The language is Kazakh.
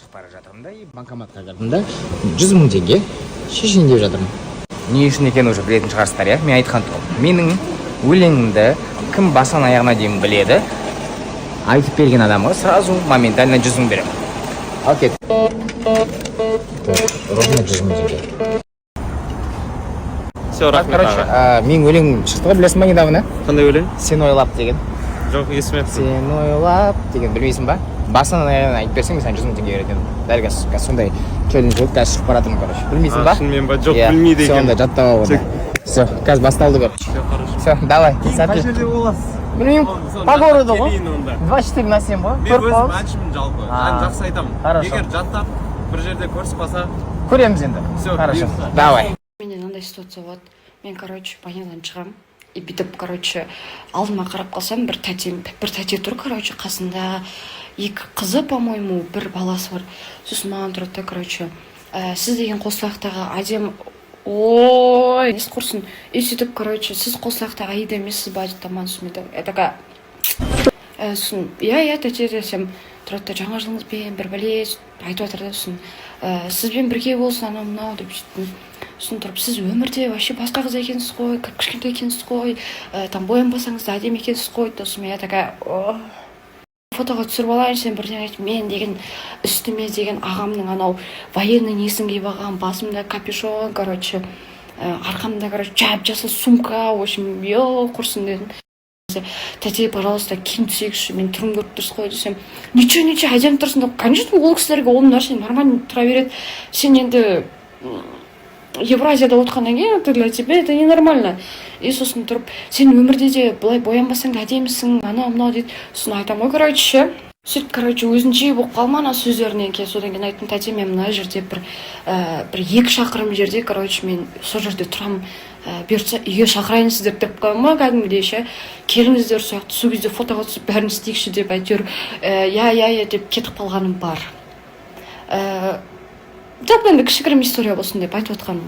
Кетіп бара жатырмын да, и банкоматқа кірдім да, 100 000 теңге шешейін деп жатырмын. Не үшін екенін уже білетін шығарсыздар, иә? Мен айтқан тұғым, менің өлеңімді кім басынан аяғына дейін біледі, айтып берген адамға сразу моментально 100 000 беремін. Ал кет. Так, ровно 100 000 теңге. Все, рахмет. Короче, Аға. Менің өлеңім шықты ғой, білесің ба, недавно? Қандай өлең? «Сен ойлап» деген. Жоқ, естімеппін. «Сен ойлап» деген, білмейсің ба? Басынан аяғына айтып берсең, мен саған 100 000 теңге беретін едім. Дәл қазір сондай челлендж болды, қазір шығып бара жатырмын, короче. Білмейсің А, ба? Шынымен ба? Жоқ, Иә, білмейді все, екенмін. онда жаттап ал онда. Все, қазір басталды, короче. Все, хорошо. Все, давай. Қай Сәттілік. жерде боласыз? Білмеймін, по городу ғой. Келейін онда. 24 на 7 ғой. Мен Көріп өзім қаламыз. әншімін жалпы. А. Ән жақсы айтамын. Хорошо. Егер жаттап, бір жерде көрісіп қалса, Көреміз енді. Всё, Хорошо. Бұйырса. Давай. Менде мынандай ситуация болады: мен, короче, банядан шығамын и бүйтіп, короче, алдыма қарап қалсам, бір тәте тұр, короче, қасында екі қызы, по моему, бір баласы бар. Сосын маған тұрады да, короче, «Сіз деген Қосылақтағы әдемі, ой, несі құрсын», и сөйтіп, короче, «Сіз Қосылақтағы Аида емессіз ба?» дейді да маған. Сосын мен я такая, сосын «Иә, тәте» десем, тұрады да, «Жаңа жылыңызбен», бір бәле айтып жатыр да. Сосын «Сізбен бірге болсын», анау мынау деп сөйттім. Сосын тұрып: «Сіз өмірде вообще басқа қыз екенсіз ғой, кіп кішкентай екенсіз ғой, там боянбасаңыз да әдемі екенсіз ғой» дейді. Сосын я такая: «О, фотоға түсіріп алайыншы», сен бірдеңе айт. Мен деген үстіме деген ағамның анау военный несін киіп алғанмын, басымда капюшон, короче, арқамда, короче, жап жасыл сумка. В общем, е, құрсын дедім. «Тәте, пожалуйста, киім түсейікші, мен түрім көріп тұрсыз ғой» десем, «Ничего, ничего, әдемі тұрсың» деп. Конечно, ол кісілерге ол нәрсе нормально тұра береді. Сен енді Евразияда отырғаннан кейін, это для тебя это ненормально. И сосын тұрып: «Сен өмірде де былай боянбасаң да әдемісің», анау мынау дейді. Сосын айтамын ғой, короче, ше. Сөйтіп, короче, өзінше болып қалма ана сөздерінен кейін. Содан кейін айттым: «Тәте, мен мына жерде бір 2 шақырым жерде, короче, мен сол жерде тұрамын, бұйыртса, үйге шақырайын сіздерді» деп қоямын ғой кәдімгідей ше. «Келіңіздер сол жақта, сол кезде фотоға түсіп, бәрін істейікші» деп, әйтеуір, «Иә, иә, иә» деп кетіп қалғаным бар. Жалпы енді кішігірім история болсын деп айтып жатқаным ғой.